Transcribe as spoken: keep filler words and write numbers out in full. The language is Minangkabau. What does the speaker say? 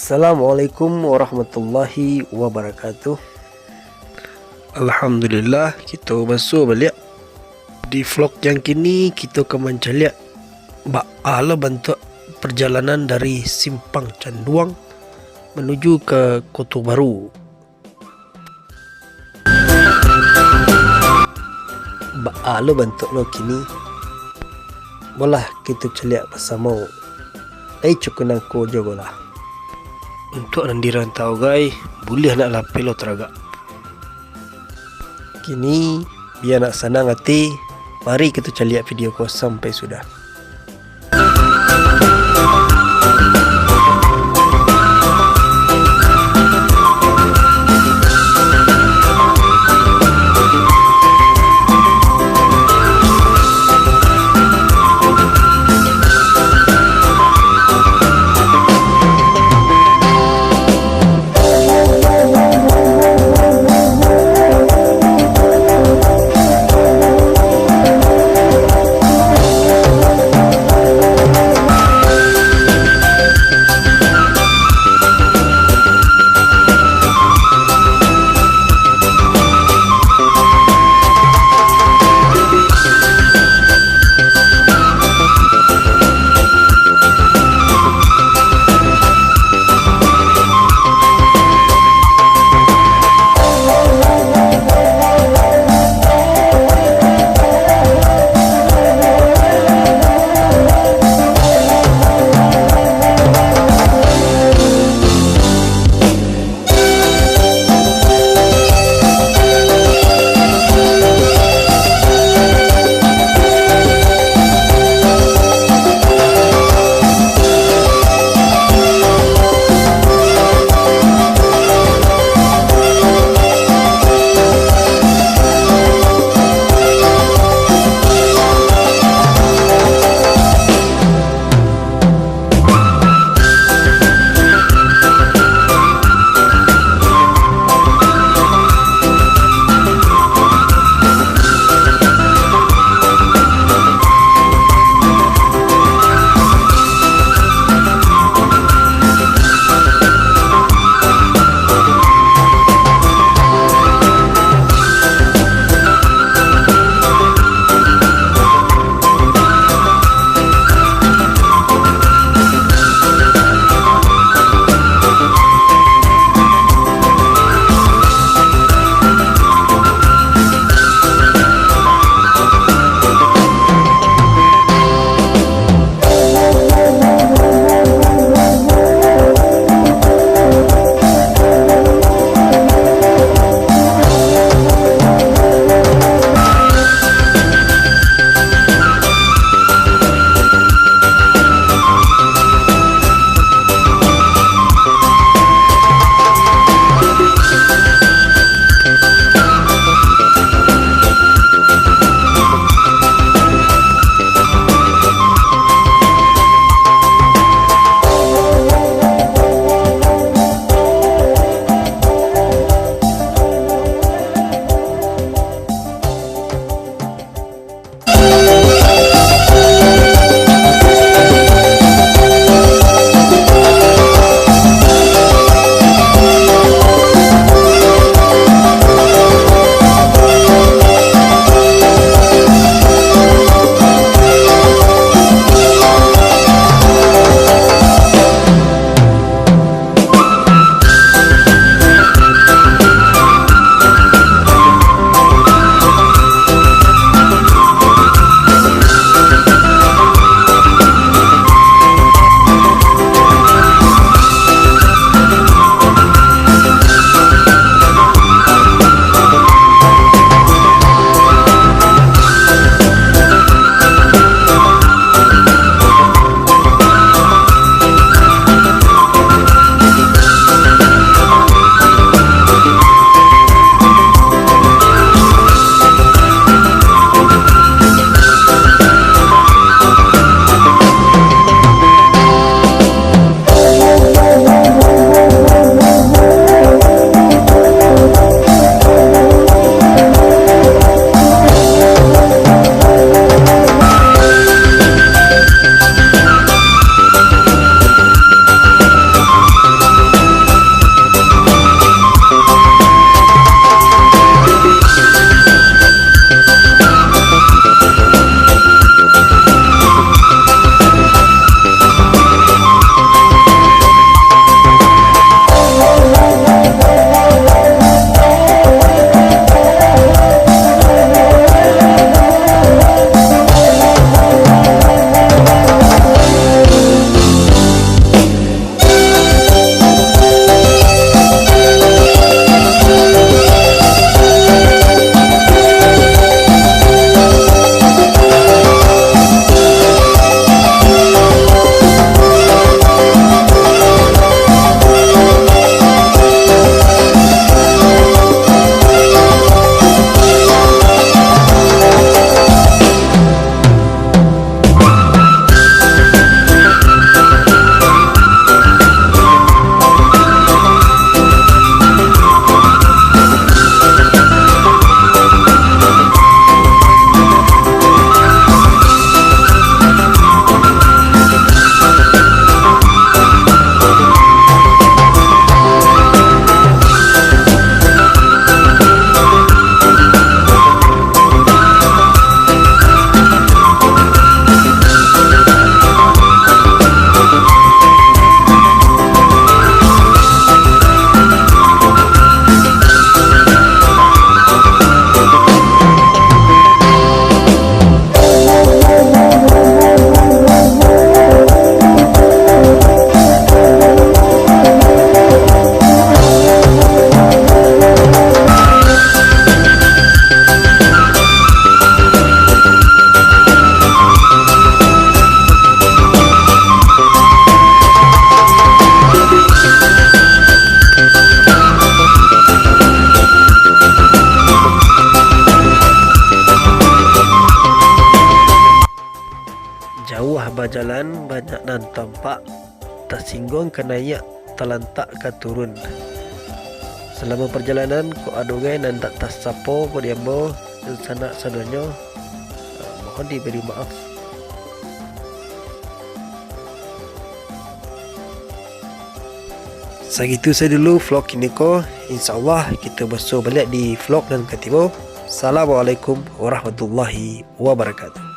Assalamualaikum warahmatullahi wabarakatuh. Alhamdulillah, kito basuo baliak. Di vlog yang kini, kito ka mancaliak baa lo bantuak perjalanan dari Simpang Canduang manuju ka Koto Baru. Baa lo bantuak lo kini? Bolah kito caliak basamo. Ai cukuik nangko jo bolah. Untuak nan di rantau gai, buliah nak lapeh lo taragak. Kini, bia nak sanang ati, mari kito caliak video ko sampai sudah. Bajalan banyak nan tampak, tasingguang ka naiak, talantak ka turun. Salamo parjalanan, kok ado gai nan indak tasapo kok di ambo, dunsanak sadonyo, mohon diberi maaf. Sagitu sajo dulu vlog kini ko. Insya Allah, kito basuo baliak di vlog nan katibo. Assalamualaikum warahmatullahi wabarakatuh.